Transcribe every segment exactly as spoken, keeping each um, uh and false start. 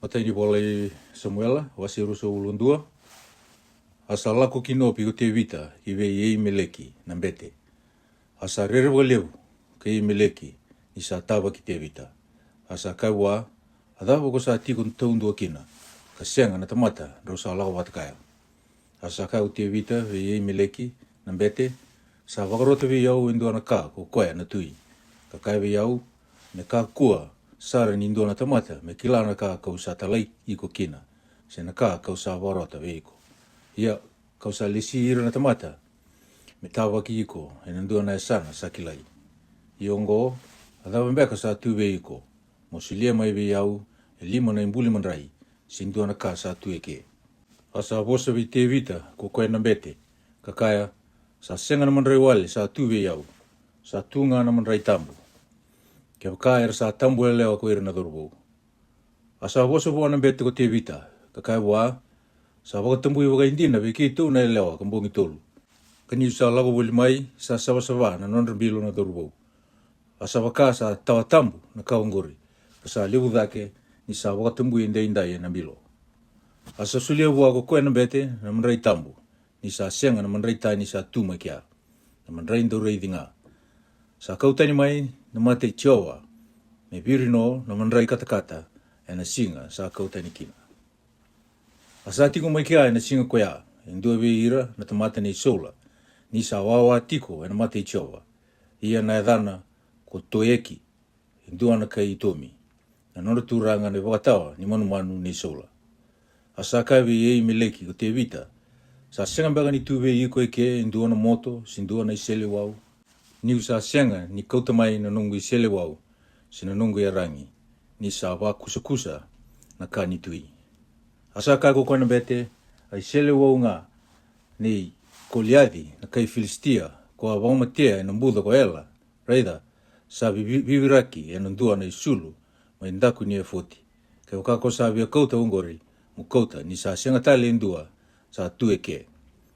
Matai ni vola i Samuela, wase ruasagavulu ka dua. A sa lako ki Nopi ko Tevita ki vei Eimeleki na bete. A sa rere vakalevu ko Eimeleki ni sa tavaki Tevita. A sa kaya vua, a cava ko sa tiko taudua kina, ka sega na tamata drau sa lako vata kaya? A sa kaya ko Tevita vei Eimeleki na bete, sa vakarota vei au e dua na ka ko koya na tui, ka kaya vei au, me kakua sara ni dua na tamata me kila na ka kau sa talai iko kina, se na ka kau sa vakarota vei iko. Ia kau sa lesi ira na tamata me tavaki iko e na dua na yasana sa kilai. Ia oqo, a cava beka sa tu vei iko, mo solia mai vei au e lima na ibuli madrai, se dua na ka sa tu eke? A sa vosa vei Tevita ko koya na bete, ka kaya, sa sega na madrai wale sa tu vei au, sa tu ga na madrai tabu, kevaka era sa tabu yalewa ko ira na cauravou. A sa vosa vua na bete ko Tevita, ka kaya vua, sa vakatabui vakaidina vei keitou na yalewa ka bogi tolu, ka niu sa lako voli mai sa savasava na nodra bilo na cauravou. A sa vaka sa tawa tabu na ka oqori, ka sa levu cake ni sa vakatabui edaidai e na bilo. A sa solia vua ko koya na bete na madrai tabu, ni sa sega na madrai tani sa tu mai kea, na madrai dauraici ga. Sa kau tani mai na mata i Jiova me viri no na madrai katakata e na siga sa kau tani kina. A sa tiko mai kea e na siga koya e dua vei ira na tamata nei Saula, ni sa wawa tiko e na mata i Jiova, ia na yacana ko Toeki, e dua na kai Itomi, na nodra turaga na ivakatawa ni manumanu nei Saula. A sa kaya vei Eimeleki ko Tevita, sa sega beka ni tu vei iko eke e dua na moto se dua na iseleiwau, niu sa sega ni kauta mai na noqu iseleiwau se na noqu iyaragi, ni sa vakusakusa na ka ni tui? A sa kaya ko koya na bete, a iseleiwau ga nei Koliaci na kai Filisitia, ko a vakamatea e na buca ko Ela, raica, sa vivi- viviraki e na dua na isulu mai daku ni efoti. Kevaka ko sa via kauta oqori, mo kauta, ni sa sega tale e dua sa tu eke.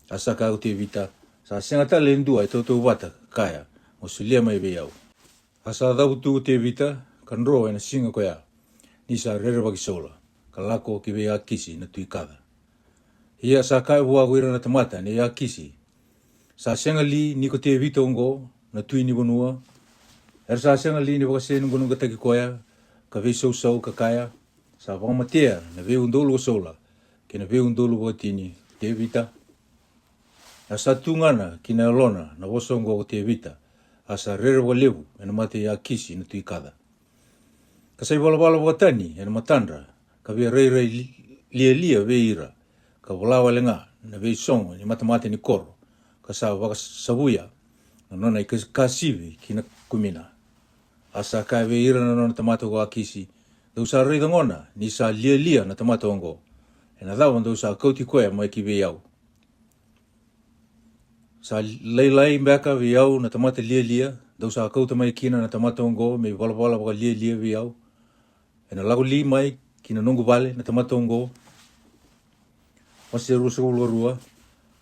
A sa kaya ko Tevita, sa sega tale e dua e tautauvata ka kaya, mo solia mai vei au. A sa cavutu ko Tevita ka dro e na siga koya, ni sa rerevaki Saula, ka lako ki vei Akisi na tui Kaca. Ia sa kaya vua ko ira na tamata nei Akisi, sa sega li ni ko Tevita oqo na tui ni vanua? Era sa sega li ni vakasenuqanuqataki koya ka veisausau ka kaya, sa vakamatea na veiudolu ko Saula kei na veiudolu vakatini ko Tevita? A sa tugana ki na yalona na vosa oqo ko Tevita, a sa rere vakalevu e na mata i Akisi na tui Kaca. Ka sa ivalavala vakatani e na matadra, ka via rairai li- lialia vei ira, ka vola wale ga na veisogo ni matamata ni koro, ka sa vakasavuya na nona ikasivi ki na kumina. A sa kaya vei ira na nona tamata ko Akisi, dou sa raica gona ni sa lialia na tamata oqo, e na cava dou sa kauti koya mai ki vei au? Sa lailai beka vei au na tamata lialia, dou sa kauta mai kina na tamata oqo me ivalavala vakalialia vei au, e na lako li mai ki na noqu vale na tamata oqo? Wase ruasagavulu ka rua.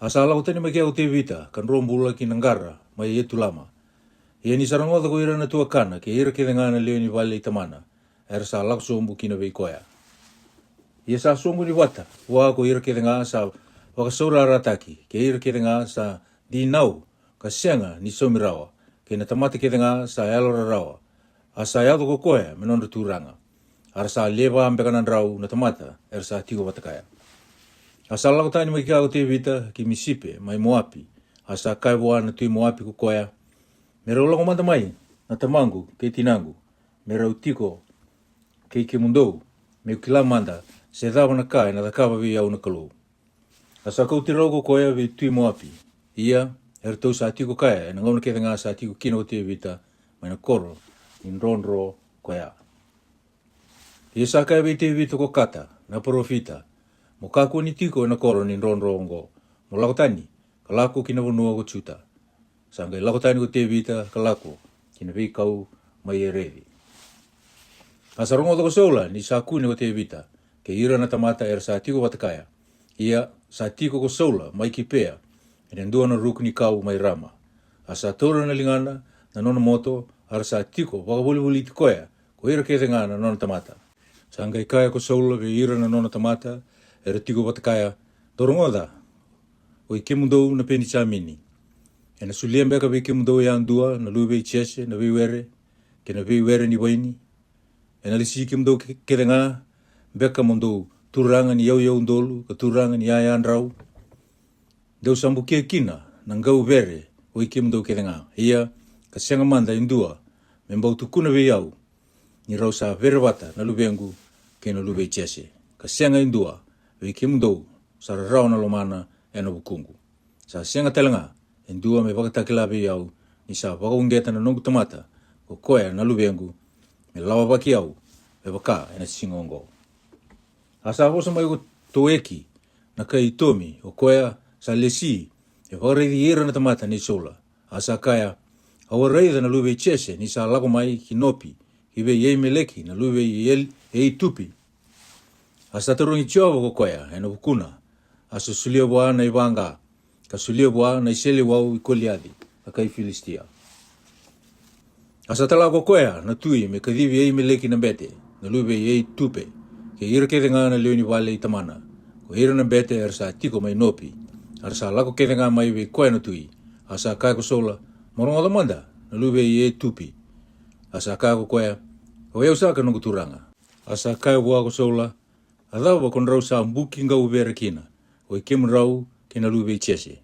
A sa lako tani mai kea ko Tevita ka dro bula ki na qara mai Etulama. Ia ni sa rogoca ko ira na tuakana kei ira kece ga na lewe ni vale i tamana, era sa lako sobu kina vei koya. Ia sa soqoni vata vua ko ira kece ga sa vakasaurarataki, kei ira kece ga sa dinau ka sega ni saumi rawa, kei na tamata kece ga sa yalo rarawa, a sa yaco ko koya me nodra turaga. A ra sa levu beka na drau na tamata era sa tiko vata kaya. A sa lako tani mai kea ko Tevita ki Misipe mai Moapi. A sa kaya vua na tui Moapi ko koya, me rau lako mada mai na tamaqu kei tinaqu, me rau tiko kei kemudou, meu kila mada se cava na ka ena cakava vei au na Kalou. A sa kauti rau ko koya vei tui Moapi. Ia, eratou sa tiko kaya ena gauna kece ga sa tiko kina ko Tevita mai na koro ni drodro koya. Ia sa kaya vei Tevita ko Kata na parofita, mo kakua ni tiko ena koro ni drodro oqo, mo lako tani ka lako ki na vanua ko Juta. Sa qai lako tani ko Tevita ka lako ki na veikau mai Ereci. A sa rogoca ko Saula ni sa kune ko Tevita kei ira na tamata era sa tiko vata kaya. Ia sa tiko ko Saula mai Kipea ena dua na ruku ni kau mai Rama. A sa taura na ligana na nona moto, a ra sa tiko vakavolivoliti koya ko ira kece ga na nona tamata. Sa qai kaya ko Saula vei ira na nona tamata era tiko vata kaya, dou rogoca, oi kemudou na Penijamini. Ena solia beka vei kemudou yadua na luve i Jese na veiwere, kei na veiwere ni vaini? Ena lesi kemudou ke- kece ga beka mo dou turaga ni yauyaudolu ka turaga ni yayadrau? Dou sa bukia kina na qau vere oi kemudou kece ga, ia ka sega mada e dua me bau tukuna vei au ni rau sa vere vata na luvequ kei na luve i Jese, ka sega e dua vei kemudou sa rarawa na lomana ena vukuqu. Sa sega tale ga e dua me vakatakila vei au ni sa vakauqeta na noqu tamata ko koya na luvequ me lawavaki au me vaka ena siga oqo. A sa vosa mai ko Toeki na kai Itomi, o koya sa lesi e vakaraici ira na tamata nei Saula. A sa kaya, au a raica na luve i Jese ni sa lako mai ki Nopi ki vei Eimeleki na luve i El- Eitupi. A sa tarogi Jiova ko koya ena vukuna, a sa solia vua na ivaqa, ka solia vua na iseleiwau i Koliaci na kai Filisitia. A sa tala ko koya na tui me kacivi Eimeleki na bete na luve i Eitupe, kei ira kece ga na lewe ni vale i tamana, ko ira na bete era sa tiko mai Nopi. A ra sa lako kece ga mai vei koya na tui. A sa kaya ko Saula, mo rogoca mada, na luve i Eitupi. A sa kaya ko koya, o yau saka, noqu turaga. A sa kaya vua ko Saula, a cava ko drau sa buki qau vere kina, oi kemudrau kei na luve i Jese,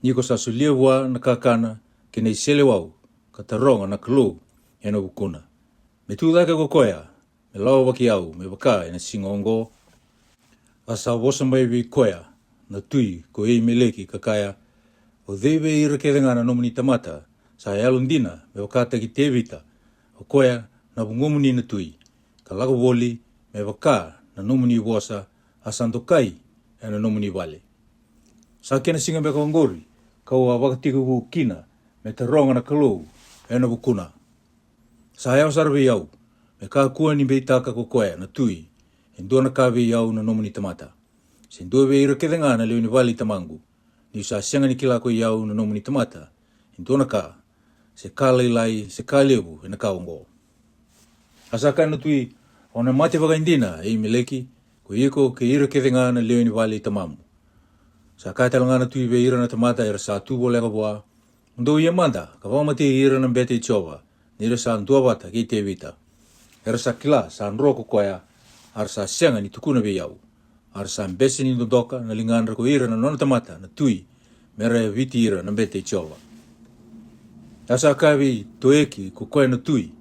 ni ko sa solia vua na kakana kei na iseleiwau, ka taroga na Kalou ena vukuna, me tu cake ko koya me lawavaki au me vaka ena siga oqo? A sa vosa mai vei koya na tui ko Eimeleki ka kaya, o cei vei ira kece ga na nomuni tamata sa yalodina me vakataki Tevita, o koya na vugomuni na tui, ka lako voli me vaka na nomuni vosa, a sa dokai ena nomuni vale? Sa kena siga beka oqori kau a vakatekivu kina me taroga na Kalou ena vukuna. Sa yawa sara vei au me kakua ni beitaka ko koya na tui e dua na ka vei au na nomuni tamata, se dua vei ira kece ga na lewe ni vale i tamaqu, niu sa sega ni kila ko i au na nomuni tamata e dua na ka, se ka lailai se ka levu, ena ka oqo. A sa kaya na tui, o na mate vakaidina, Eimeleki, ko iko kei ira kece ga na lewe ni vale i tamamu. Sa kaya tale ga na tui vei ira na tamata era sa tu voleka vua, mo dou ia mada ka vakamatei ira na bete i Jiova, ni ra sa duavata kei Tevita. Era sa kila sa dro ko koya, a ra sa sega ni tukuna vei au. A ra sa bese ni dodoka na ligadra ko ira na nona tamata na tui, me ra yaviti ira na bete i Jiova. A sa kaya vei Toeki ko koya na tui,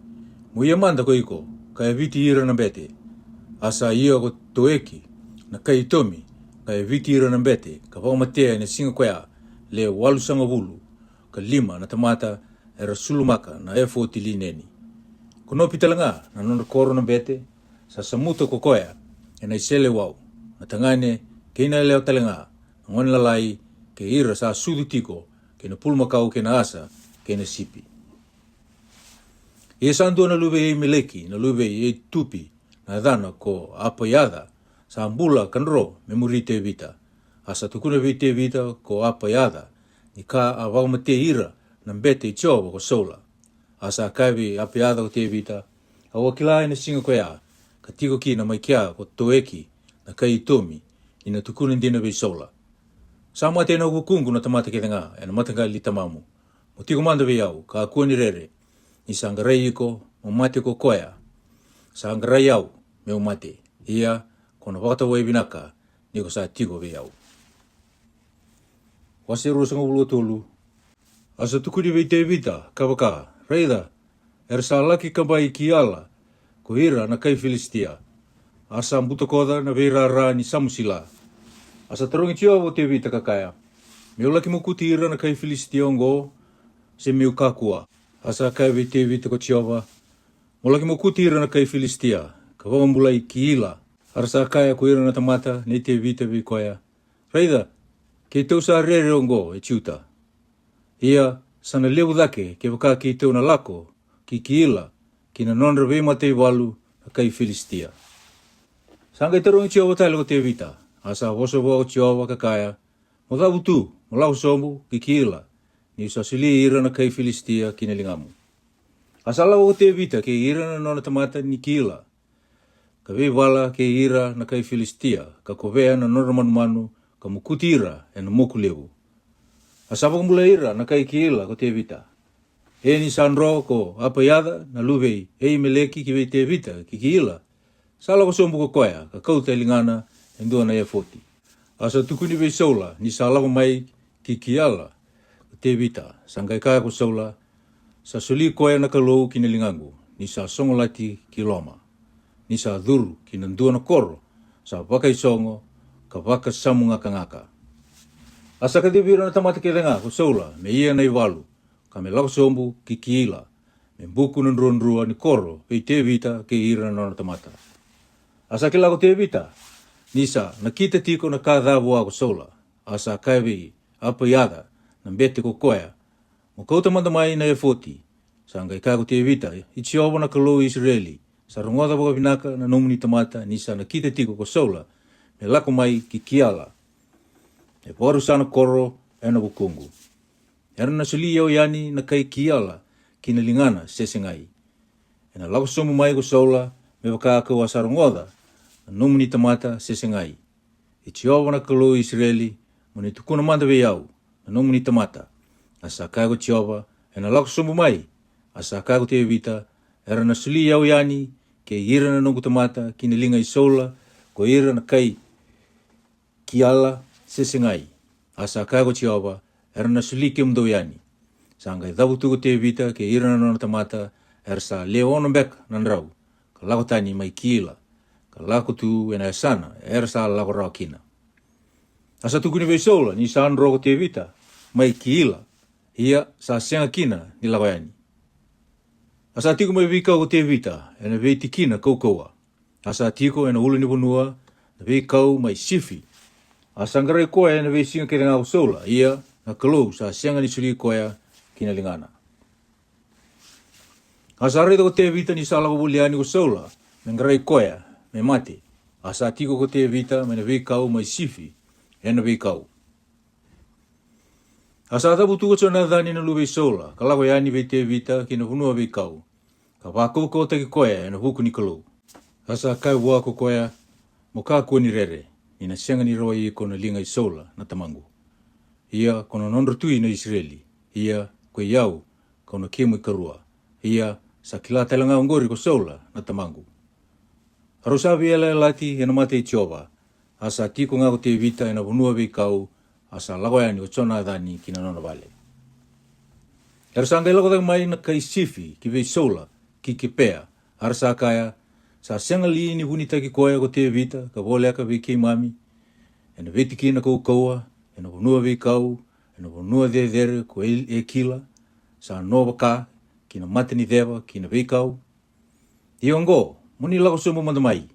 mo ia mada ko iko ka yaviti ira na bete. A sa ia ko Toeki na kai Itomi, ka yaviti ira na bete, ka vakamatea ena siga koya le walusagavulu ka lima na tamata era sulumaka na efoti lineni. Ko Nopi tale ga na nodra koro na bete, sa samuta ko koya ena iseleiwau, na tagane kei na yalewa tale ga, na gone lalai, kei ira sa sucu tiko, kei na pulumakau kei na asa kei na sipi. Ia sa dua na luve i Eimeleki na luve i Eitupi, na yacana ko Apaiaca, sa bula ka dro me muri Tevita. A sa tukuna vei Tevita ko Apaiaca ni ka a vakamatei ira na bete i Jiova ko Saula. A sa kaya vei Apaiaca ko Tevita, au a kila ena siga koya ka tiko kina mai kea ko Toeki na kai Itomi, ni na tukuna dina vei Saula, sa mate ena vukuqu na tamata kece ga ena mataqali i tamamu. Mo tiko mada vei au, kakua ni rere, ni sa qarai iko mo mate ko koya sa qarai au meu mate. Ia ko na vakatawai vinaka ni ko sa tiko vei au. Wase ruasagavulu ka tolu. A sa tukuni vei Tevita ka vaka, raica, era sa laki kabai ki Ala ko ira na kai Filisitia, a ra sa butakoca na veirara ni samusila. A sa tarogi Jiova o Tevita ka kaya, meu laki mokuti ira na kai Filisitia oqo, se meu kakua? A sa kaya vei Tevita ko Jiova, mo laki mokuti ira na kai Filisitia ka vakabulai Kiila. A ra sa kaya ko ira na tamata nei Tevita vei koya, raica, keitou sa rere oqo e Juta. Ia sa na levu cake kevaka keitou na lako ki Kiila, ki na nodra veimataivalu na kai Filisitia. Sa qai tarogi Jiova tale ko Tevita, a sa vosa vua ko Jiova ka kaya, mo cavutu mo lako sobu ki Kiila, niu sa solia ira na kai Filisitia ki na ligamu. A sa lako ko Tevita kei ira na nona tamata ni Kiila, ka veivala kei ira na kai Filisitia, ka kovea na nodra manumanu, ka mokuti ira e na moku levu. A sa vakabulai ira na kai Kiila ko Tevita. E ni sa dro ko Apaiaca na luve i Eimeleki ki vei Tevita ki Kiila, sa lako sobu ko koya ka kauta e ligana e dua na efoti. A sa tukuni vei Saula ni sa lako mai ki Kiala ko Tevita, sa qai kaya ko Saula, sa soli koya na Kalou ki na ligaqu, ni sa sogolati ki loma, ni sa curu ki na dua na koro sa vakaisogo ka vakasamuqaqaqa. A sa kacivi ira na tamata kece ga ko Saula me ia na ivalu, ka me lako sobu ki Kiila, me buku na druadrua ni koro vei Tevita kei ira na nona tamata. A sa kila ko Tevita ni sa nakita tiko na ka ca vua ko Saula. A sa kaya vei Apaiaca na bete ko koya, mo kauta mada mai na efoti. Sa qai kaya ko Tevita, i Jiova na Kalou i Isireli, sa rogoca vakavinaka na nomuni tamata ni sa nakita tiko ko Saula me lako mai ki Kiala, e vakarusa na koro e na vukuqu. Era na soli au yani na kai Kiala ki na ligana se segai. E na lako sobu mai ko Saula me vaka ka'u a sa rogoca na nomuni tamata se segai. I Jiova na Kalou i Isireli, mo ni tukuna mada vei au na nomuni tamata. A sa kaya ko Jiova, e na lako sobu mai. A sa kaya ko Tevita, era na soli au yani kei ira na noqu tamata ki na liga i Saula, ko ira na kai Kiala se segai. A sa kaya ko Jiova, era na soli kemudou yani. Sa qai cavutu ko Tevita kei ira na nona tamata, era sa le ono beka na drau, ka lako tani mai Kiila, ka lako tu e na yasana era sa lako rawa kina. A sa tukuni vei Saula ni sa dro ko Tevita mai Kiila, ia sa sega kina ni lako yani. A sa tiko mai veikau ko Tevita e na veitikina kaukauwa. A sa tiko e na ulunivanua na veikau mai Sifi. A sa qarai koya e na veisiga kece ga ko Saula, ia na Kalou sa sega ni soli koya ki na ligana. A sa raica ko Tevita ni sa lako voli yani ko Saula me qarai koya me mate. A sa tiko ko Tevita mai na veikau mai Sifi e na veikau. A sa cavutu ko Jonacani na luve i Saula ka lako yani vei Tevita ki na vanua veikau, ka vakaukauwataki koya e na vuku ni Kalou. A sa kaya vua ko koya, mo kakua ni rere, ni na sega ni rawai iko na liga i Saula na tamaqu. Ia ko na nodra tui na Isireli, ia ko i au, ka'u na kemu ikarua. Ia sa kila tale ga oqori ko Saula na tamaqu. A rau sa veiyalayalati e na mata i Jiova. A sa tiko ga ko Tevita e na vanua veikau, a sa lako yani ko Jonacani ki na nona vale. Era sa qai lako cake mai na kai Sifi ki vei Saula ki Kipea, a ra sa kaya, sa sega li ni vunitaki koya ko Tevita ka voleka vei keimami e na veitikina kaukauwa, e na vanua veikau, e na vanua cecere ko E- Ekila, sa no vaka ki na mata ni ceva ki na veikau? Ia oqo, mo ni lako sobu mada mai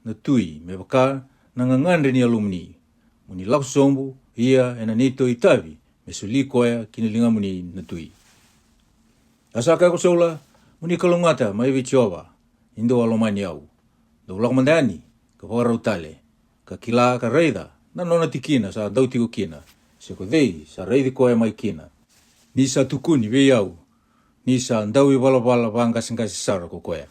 na tui me vaka na gagadre ni yalomuni. Mo ni lako sobu, ia e na neitou itavi me soli koya ki na ligamuni na tui. A sa kaya ko Saula, mo ni kalougata mai vei Jiova, ni dou a lomani au. Dou lako mada yani ka vakarau tale, ka kila ka raica na nona tikina sa dau tiko kina, se ko cei sa raici koya mai kina. Ni sa tukuni vei au ni sa dau ivalavala vaqaseqase sara ko koya.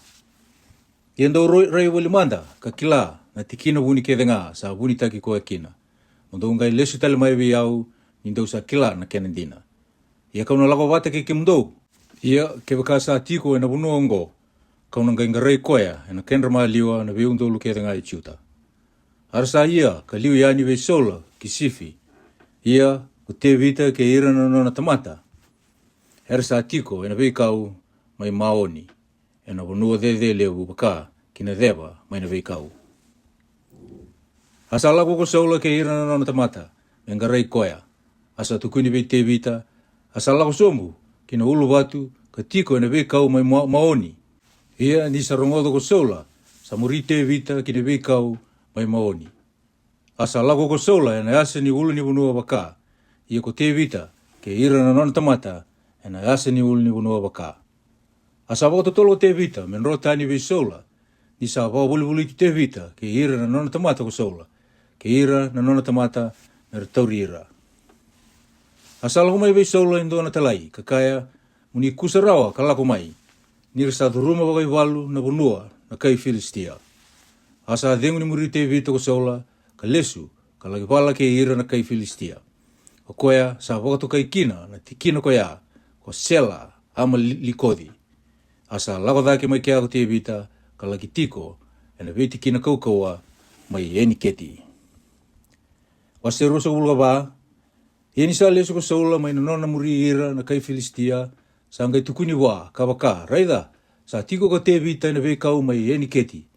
Ia dou rai voli mada ka kila na tikina vuni kece ga sa vunitaki koya kina. Mo dou qai lesu tale mai vei au ni dou sa kila na kena dina. Ia ka'u na lako vata kei kemudou. Ia kevaka sa tiko e na vanua oqo, ka'u na qai qarai koya e na kedra maliwa na veiudolu kece ga i Juta. A ra sa ia ka liu yani vei Saula ki Sifi. Ia ko Tevita kei ira na nona tamata, era sa tiko e na veikau mai Maoni, e na vanua cece levu vaka ki na ceva mai na veikau. A sa lako ko Saula kei ira na nona tamata me qarai koya. A sa tukuni vei Tevita, a sa lako sobu ki na uluvatu ka tiko e na veikau mai Ma- Maoni. Ia ni sa rogoca ko Saula, sa muri Tevita ki na veikau mai Maoni. A sa lako ko Saula e na yasa ni ulunivanua vaka, ia ko Tevita kei ira na nona tamata e na yasa ni ulunivanua vaka. A sa vakatotolo ko Tevita me dro tani vei Saula, ni sa vakavolivoliti Tevita kei ira na nona tamata ko Saula, kei ira na nona tamata me ra tauri ira. A sa lako mai vei Saula e dua na talai ka kaya, mo ni kusa rawa ka lako mai, ni ra sa curuma vakaivalu na vanua na kai Filisitia. A sa cegu ni muri Tevita ko Saula, ka lesu, ka laki vala kei ira na kai Filisitia. O koya sa vakatokai kina na tikina koya ko Sela Amalikoci. A sa lako cake mai kea ko Tevita, ka laki tiko ena veitikina kaukauwa mai Eniketi. Wase ruasagavulu ka va. Ia ni sa lesu ko Saula mai na nona muri ira na kai Filisitia, sa qai tukuni vua, ka vaka, raica, sa tiko ko Tevita ena veikau mai Eniketi.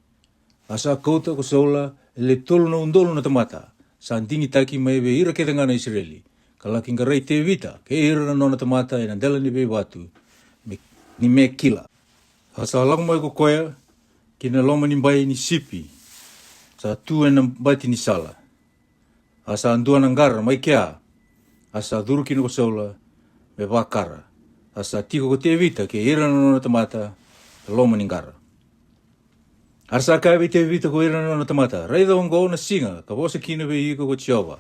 A sa kauta ko Saula e le tolu na udolu na tamata sa digitaki mai vei ira kece ga na Isireli, ka laki qarai Tevita kei ira na nona tamata ena dela ni veivatu me, ni Mekila. A sa lako mai ko koya ki na loma ni bai ni sipi sa tu ena bati ni sala. A sa dua na qara mai kea, a sa curu kina ko Saula me vakara. A sa tiko ko Tevita kei ira na nona tamata e loma ni qara. A ra sa kaya vei Tevita ko ira na nona tamata, raica oqo na siga ka vosa kina vei iko ko Jiova.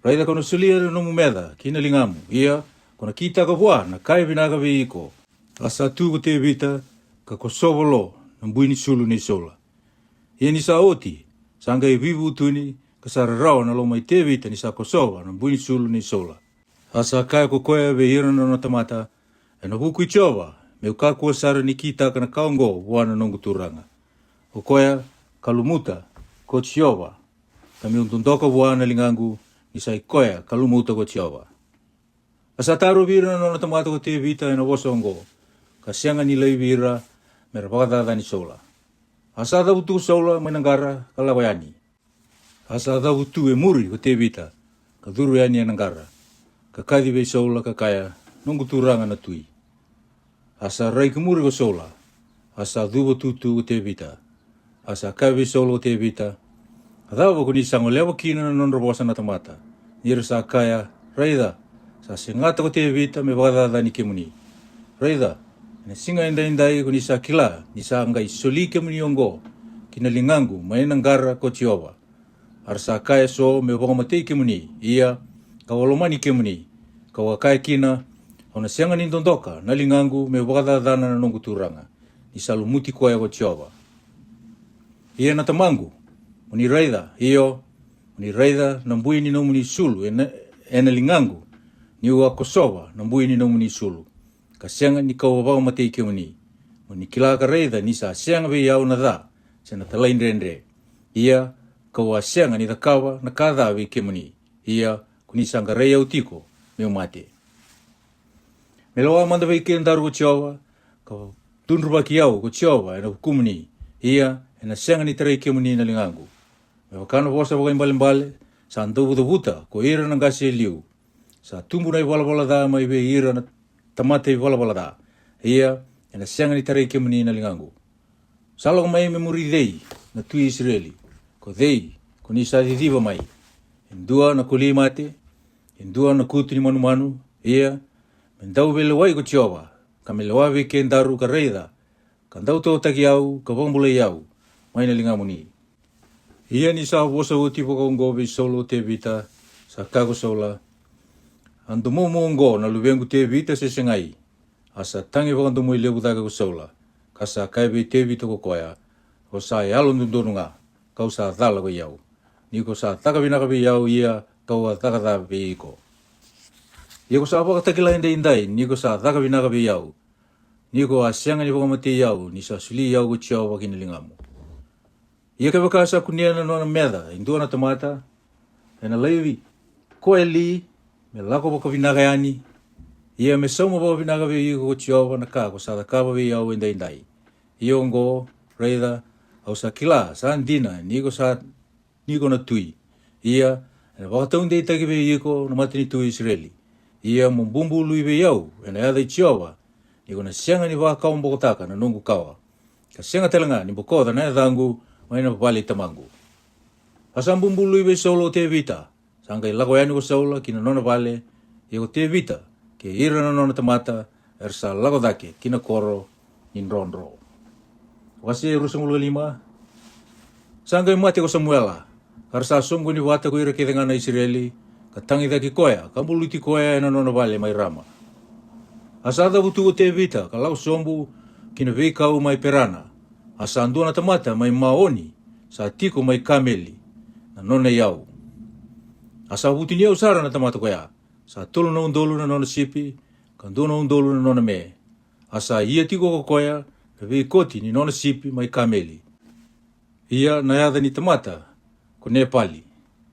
Raica ko na solia na nomu meca ki na ligamu, ia ko na kitaka vua na ka e vinaka vei iko. A sa tu ko Tevita ka kosova lo na bui ni sulu nei Saula. Ia ni sa oti, sa qai veivutuni, ka sa rarawa na loma i Tevita ni sa kosova na bui ni sulu nei Saula. A sa kaya ko koya vei ira na nona tamata, ena vuku i Jiova, meu kakua sara ni kitaka na ka oqo vua na noqu turaga. O koya, ka lumuta ko Jiova, ka meu dodoka vua na ligaqu, ni sa i koya ka lumuta ko Jiova. A sa tarovi ira na nona tamata ko Tevita ena vosa oqo, ka sega ni laivi ira me ra vakacacani Saula. A sa cavutu ko Saula mai na qara ka lako yani. A sa cavutu e muri ko Tevita, ka curu yani ena qara, ka kaci vei Saula ka kaya, noqu turaga na tui. A sa rai ki muri ko Saula, a sa cuva tutu ko Tevita. A sa kaya vei Saula ko Tevita, a cava ko ni sa goleva kina na nodra vosa na tamata, ni ra sa kaya, raica, sa segata ko Tevita me vakacacani kemuni. Raica, ena siga edaidai ko ni sa kila ni sa qai soli kemuni oqo ki na ligaqu mai na qara ko Jiova. A ra sa kaya eso meu vakamatei kemuni, ia kau a lomani kemuni, kau a kaya kina, au na sega ni dodoka na ligaqu meu vakacacana na noqu turaga, ni sa lumuti koya ko Jiova. Ia na tamaqu, mo ni raica, io, mo ni raica na bui ni nomuni sulu ena, ena ligaqu, niu a kosova na bui ni nomuni sulu, ka sega ni kau a vakamatei kemuni. Mo ni kila ka raica ni sa sega vei au na ca se na talaidredre. Ia kau a sega ni cakava na ka ca vei kemuni. Ia ko ni sa qarai au tiko meu mate. Me lewa mada vei kedaru ko Jiova, ka cudruvaki au ko Jiova ena vukumuni. Ia ena sega ni tarai kemuni na ligaqu. Me vaka na vosa vakaibalebale sa dau vucavuta ko ira na qase e liu, sa tubu na ivalavala ca mai vei ira na tamata ivalavala ca. Ia ena sega ni tarai kemuni na ligaqu. Sa lako mai me muri cei na tui Isireli? Ko cei ko ni sa ciciva mai? E dua na koli mate, e dua na kutu ni manumanu? Ia me dau veilewai ko Jiova, ka me lewa vei kedaru ka raica, ka dau totaki au ka vakabulai au mai na ligamuni. Ia ni sa vosa oti vakaoqo vei Saula o Tevita, sa kaya ko Saula, a domomu oqo na luvequ Tevita se segai? A sa tagi vakadomoi levu cake ko Saula, ka sa kaya vei Tevita ko koya, o sa yalododonu ga, kau sa cala ko i au. Ni ko sa caka vinaka vei au, ia kau a caka ca vei iko. Ia ko sa vakatakila edaidai ni ko sa caka vinaka vei au, ni ko a sega ni vakamatei au, ni sa soli au ko Jiova ki na ligamu. Ia kevaka sa kunea na nona meca e dua na tamata, ena laivi koya li me lako vakavinaka yani? Ia me sauma vakavinaka vei iko ko Jiova na ka ko sa cakava vei au edaidai. Ia oqo, raica, au sa kila sa dina ni ko sa ni ko na tui. Ia ena vakataudeitaki vei iko na matanitu i Isireli. Ia mo bubului vei au ena yaca i Jiova, ni ko na sega ni vakawabokotaka na noqu kawa, ka sega tale ga ni bokoca na yacaqu mai na vale i tamaqu. A sa bubului vei Saula o Tevita. Sa qai lako yani ko Saula ki na nona vale, ia ko Tevita kei ira na nona tamata era sa lako cake ki na koro ni drodro. Wase ruasagavulu ka lima. Sa qai mate ko Samuela, ka ra sa soqoni vata ko ira kece ga na Isireli, ka tagi cake koya ka buluti koya ena nona vale mai Rama. A sa cavutu ko Tevita ka lako sobu ki na veikau mai Perana. A sa dua na tamata mai Maoni sa tiko mai Kameli na nona iyau. A sa vutuniyau sara na tamata koya, sa tolu na udolu na nona sipi, ka dua na udolu na nona me. A sa ia tiko ko koya na veikoti ni nona sipi mai Kameli. Ia na yaca ni tamata ko Nepali,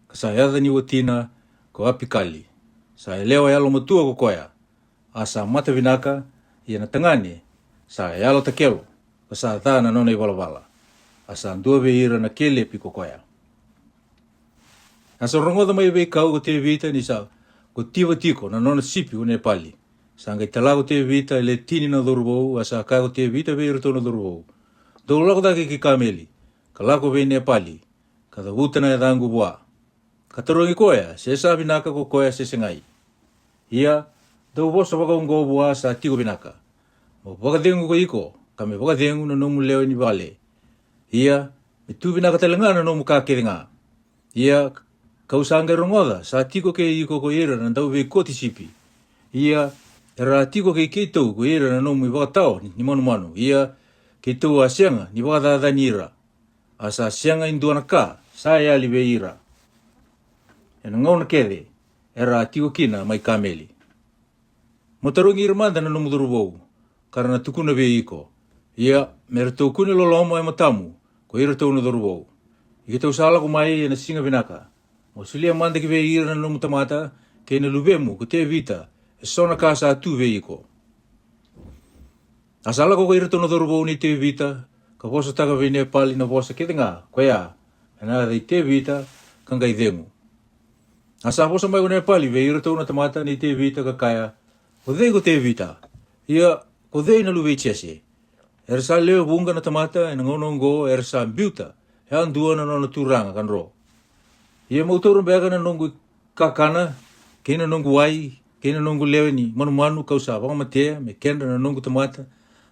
ka sa yaca ni watina ko Apikali. Sa yalewa yalomatua ko koya, a sa mata vinaka, ia na tagane sa yalo takelo, ka sa ca na nona ivalavala. A sa dua vei ira na kelepi ko koya. A sa rogoca mai veikau ko Tevita ni sa kotiva tiko na nona sipi ko Nepali. Sa qai tala ko Tevita e le tini na cauravou, a sa kaya ko Tevita vei iratou na cauravou, "Dou lako cake ki Kameli, ka lako vei Nepali, ka cavuta na yacaqu vua, ka tarogi koya se sa vinaka ko koya se segai. Ia, dou vosa vakaoqo vua sa tiko vinaka: 'Mo vakacegu ko iko, ka me vakacegu na nomu lewe ni vale. Ia, me tu vinaka tale ga na nomu ka kece ga. Ia, ka'u sa qai rogoca sa tiko kei iko ko ira na dauveikoti sipi. Ia, era a tiko kei keitou ko ira na nomu ivakatawa ni manumanu. Ia, keitou a sega ni vakacacani ira. A sa sega e dua na ka sa yali vei ira ena gauna kece era a tiko kina mai Kameli. Mo tarogi ira mada na nomu cauravou, ka ra na tukuna vei iko. Ia, me ratou kune loloma e matamu ko iratou na cauravou. Ia keitou sa lako mai ena siga vinaka. Mo solia mada ki vei ira na nomu tamata kei na luvemu ko Tevita e so na ka sa tu vei iko.'" A sa lako ko iratou na cauravou nei Tevita, ka vosataka vei Nepali na vosa kece ga koya ena yaca i Tevita, ka qai cegu. A sa vosa mai ko Nepali vei iratou na tamata nei Tevita, ka kaya, "Ko cei ko Tevita? Ia, ko cei na luve i Jese? Era sa lewe vuqa na tamata ena gauna oqo era sa biuta yadua na nona turaga ka dro. Ia, meu taura beka na noqu kakana, kei na noqu wai, kei na noqu lewe ni manumanu ka'u sa vakamatea me kedra na noqu tamata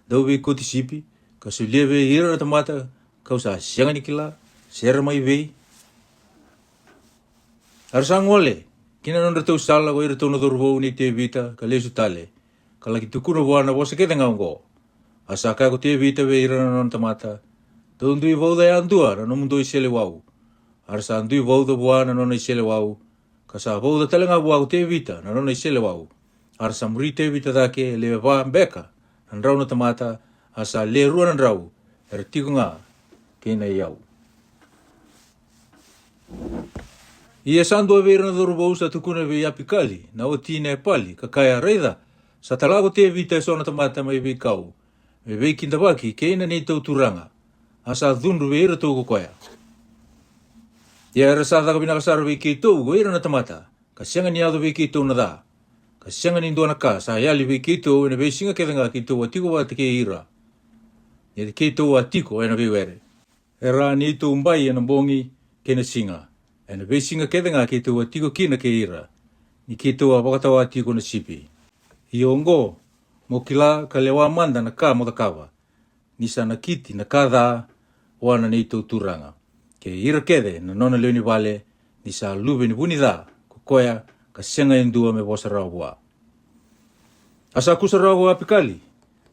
dauveikoti sipi, ka solia vei ira na tamata ka'u sa sega ni kila se ra mai vei?" A ra sa gole ki na nodratou sala ko iratou na cauravou nei Tevita, ka lesu tale, ka laki tukuna vua na vosa kece ga oqo. A sa kaya ko Tevita vei ira na nona tamata, "Dou dui vauca yadua na nomudou iseleiwau." A ra sa dui vauca vua na nona iseleiwau, ka sa vauca tale ga vua ko Tevita na nona iseleiwau. A ra sa muri Tevita cake e lewe va beka na drau na tamata, a sa le rua na drau era tiko ga kei na iyau. Ia sa dua vei ira na cauravou sa tukuna vei Apikali na wati i Nepali, ka kaya, "Raica, sa tala ko Tevita e so na tamata mai veikau me veikidavaki kei na neitou turaga, a sa cudru vei iratou ko koya. Ia era sa caka vinaka sara vei keitou ko ira na tamata, ka sega ni yaco vei keitou na ca, ka sega ni dua na ka sa yali vei keitou ena veisiga kece ga keitou a tiko vata kei ira, ni keitou a tiko ena veiwere. Era a neitou bai ena bogi kei na siga ena veisiga kece ga keitou a tiko kina kei ira, ni keitou a vakatawa tiko na sipi. Ia oqo, mo kila ka lewa mada na ka mo cakava, ni sa nakiti na ka ca vua na neitou turaga kei ira kece na nona lewe ni vale, ni sa luve ni vu ni ca ko koya, ka sega e dua me vosa rawa vua." A sa kusarawa ko Apikali,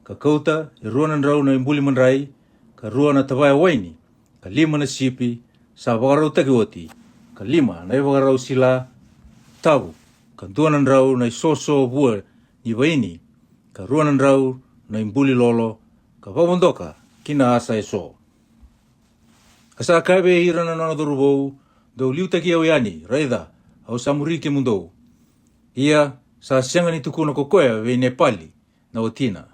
ka kauta e rua na drau na ibuli madrai, ka rua na tavaya waini, ka lima na sipi sa vakarautaki oti, ka lima na ivakarau sila tavu, ka dua na drau na isoso vua ni vaini, ka rua na drau na ibuli lolo, ka vakavodoka ki na asa eso. A sa kaya vei ira na nona cauravou, "Dou liutaki au yani, raica, au sa muri kemudou." Ia, sa sega ni tukuna ko koya vei Nepali na watina.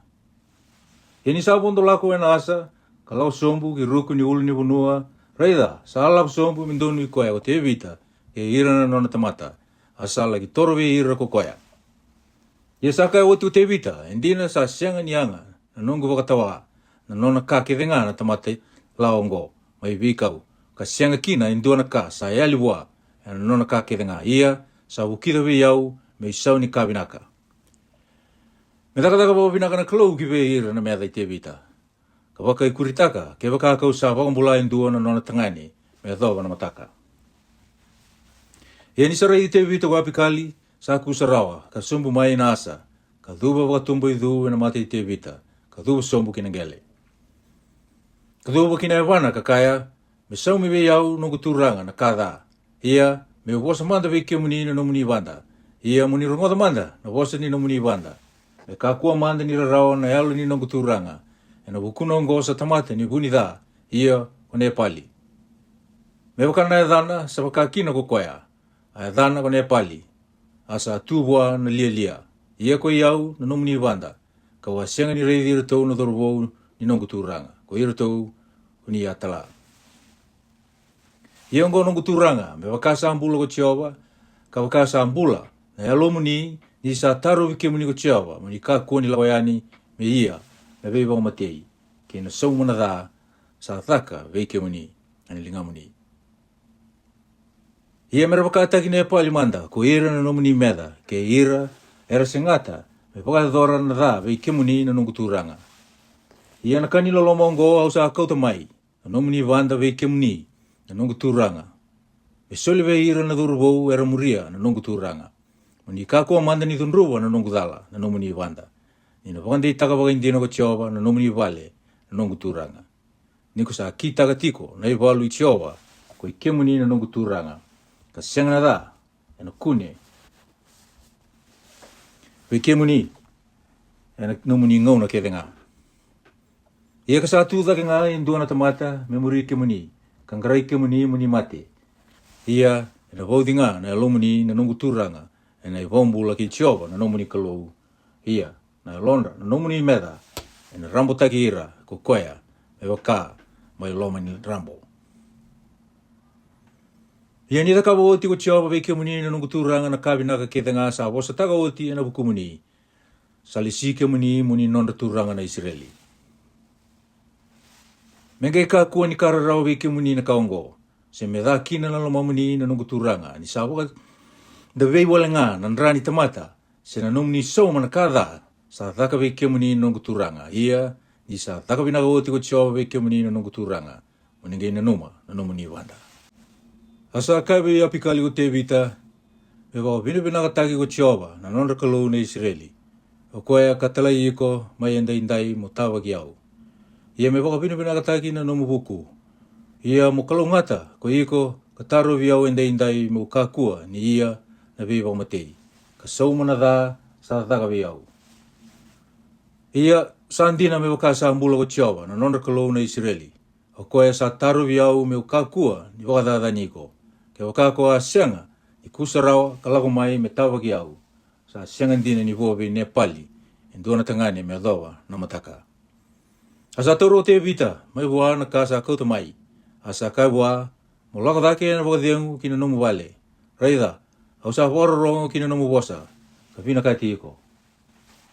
Ia ni sa vodo lako ena asa, ka lako sobu ki ruku ni ulunivanua, raica, sa lako sobu me donui koya ko Tevita kei ira na nona tamata, a sa laki toro vei ira ko koya. Ia sa kaya oti ko Tevita, "E dina sa sega ni yaga na noqu vakatawa na nona ka kece ga na tamata lawa oqo mai veikau, ka sega kina e dua na ka sa yali vua ena nona ka kece ga. Ia, sa vukica vei au me isau ni ka vinaka. Me cakacaka vakavinaka na Kalou ki vei ira na meca i Tevita, ka vakaikuritaka kevaka ka'u sa vakabula e dua na nona tagane me yacova na mataka." Ia ni sa raici Tevita ko Apikali, sa kusarawa, ka sobu mai na asa, ka cuva vakatubaicu ena mata i Tevita, ka cuva sobu ki na qele, ka cuva ki na yavana, ka kaya, Me saumi vei au, noqu turaga, na ka ca. Ia, me'u vosa mada vei kemuni na nomuni vada. Ia mo ni rogoca mada na vosa ni nomuni vada. Me kakua mada ni rarawa na yalo ni noqu turaga e na vukuna oqo sa tamata ni vu ni ca, ia ko Nepali. Me vaka na yacana sa vaka kina ko koya. A yacana ko Nepali, a sa tu vua na lialia. Ia ko i au na nomuni vada, ka'u a sega ni raici iratou na cauravou ni noqu turaga, ko iratou ko ni a tala. Ia oqo, noqu turaga, me vaka sa bula ko Jiova, ka vaka sa bula na yalomuni, ni sa tarovi kemuni ko Jiova mo ni kakua ni lako yani me ia na veivakamatei kei na sauma na ca sa caka vei kemuni e na ligamuni. Ia me ra vakataki Nepali mada ko ira na nomuni meca, kei ira era segata me vakayacora na ca vei kemuni na noqu turaga. Ia na ka ni loloma oqo au sa kauta mai na nomuni vada vei kemuni na noqu turaga, me soli vei ira na cauravou era muria na noqu turaga. Mo ni kakua mada ni cudruva na noqu cala na nomuni vada, ni na vakadeitaka vakaidina ko Jiova na nomuni vale na noqu turaga. Ni ko sa kitaka tiko na ivalu i Jiova ko i kemuni na noqu turaga, ka sega na ca e na kune vei kemuni e na nomuni gauna kece ga. Ia ka sa tu cake ga e dua na tamata me muri kemuni, ka qarai kemuni mo ni mate. Ia e na vauci ga na yalomuni na noqu turaga e na iVakabula kei Jiova na nomuni Kalou. Ia na yalodra na nomuni meca, e na rabotaki ira ko koya me vaka mai loma ni rabo. Ia ni cakava oti ko Jiova vei kemuni na noqu turaga na ka vinaka kece ga sa vosataka oti e na vukumuni, sa lesi kemuni mo ni nodra turaga na Isireli. Me qai kakua ni ka rarawa vei kemuni na ka oqo, se me ca kina na lomamuni na noqu turaga, ni sa vakadavei wale ga na dra ni tamata, se na nomuni sauma na ka ca sa caka vei kemuni na noqu turaga. Ia ni sa caka vinaka oti ko Jiova vei kemuni na noqu turaga, mo ni qai nanuma na nomuni vada. A sa kaya vei Apikali ko Tevita, me vakavinavinakataki ko Jiova na nodra Kalou na Isireli, o koya ka talai iko mai edaidai mo tavaki au. Ia me vakavinavinakataki na nomu vuku. Ia mo kalougata ko iko ka tarovi au edaidai, me'u kakua ni ia na veivakamatei, ka sauma na ca sa caka vei au. Ia sa dina me vaka sa bula ko Jiova na nodra Kalou na Isireli, o koya sa tarovi au me'u kakua ni vakacacani iko, kevaka ko a sega ni kusarawa ka lako mai me tavaki au, sa sega dina ni vo vei Nepali e dua na tagane me yacova na mataka. A sa taura ko Tevita mai vua na ka sa kauta mai, a sa kaya vua, mo lako cake e na vakacegu ki na nomu vale. Raica, au sa vakarorogo ki na nomu vosa, ka vinakati iko.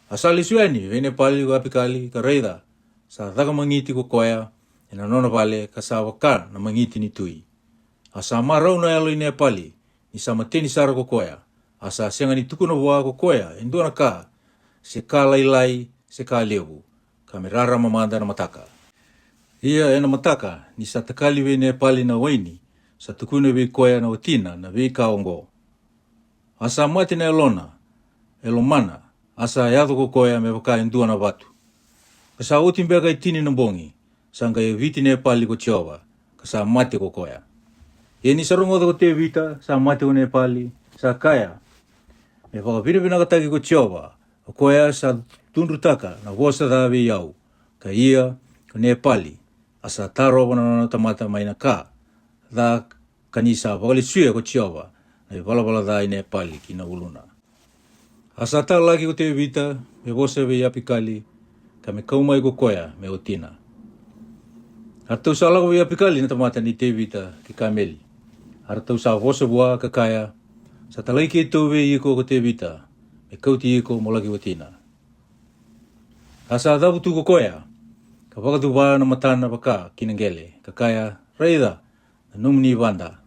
A sa lesu yani vei Nepali ko Apikali, ka raica, sa caka magiti ko koya e na nona vale, ka sa vaka na magiti ni tui. A sa marau na yalo i Nepali ni sa mateni sara ko koya. A sa sega ni tukuna vua ko koya e dua na ka, se ka lailai se ka levu, ka me rarama mada na mataka. Ia e na mataka ni sa takali vei Nepali na waini, sa tukuna vei koya na watina na veika oqo. A sa mate na yalona e lomana, a sa yaco ko koya me vaka e dua na vatu. Ka sa oti beka e tini na bogi, sa qai yaviti Nepali ko Jiova, ka sa mate ko koya. Ia ni sa rogoca ko Tevita sa mate ko Nepali, sa kaya, me vakavinavinakataki ko Jiova, o koya sa cudrutaka na vosa ca vei au. Ka ia ko Nepali, a sa tarova na nona tamata mai na ka ca, ka ni sa vakalesuya ko Jiova na ivalavala ca i Nepali ki na uluna. A sa talaki ko Tevita me vosa vei Apikali, ka me kau mai ko koya me watina. A ratou sa lako vei Apikali na tamata nei Tevita ki Kameli. A ratou sa vosa vua ka kaya, sa talai keitou vei iko ko Tevita me kauti iko mo laki watina. A sa cavutu ko koya, ka vakacuva na matana vaka ki na qele, ka kaya, raica na nomuni vada,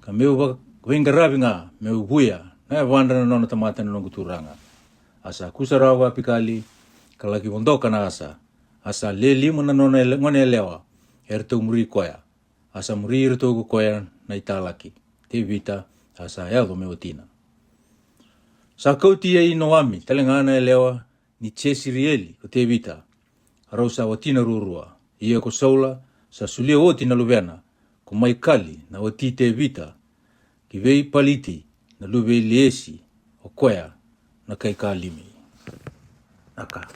ka me'u va- veiqaravi ga me'u vuya na yavadra na nona tamata na noqu turaga. A sa kusarawa ko Apikali, ka laki vodoka na asa. A sa le lima na nona ele- gone yalewa, e ratou muri koya. A sa muri iratou ko koya na italaki Tevita, a sa yaco me watina. Sa kauti Ainoami tale ga na yalewa ni Jesirieli ko Tevita, a rau sa watina ruarua. Ia ko Saula sa solia oti na luvena ko Maikali na wati Tevita, ki vei Paliti na luve i Leisi, o koya na kai ka limi. Na ka.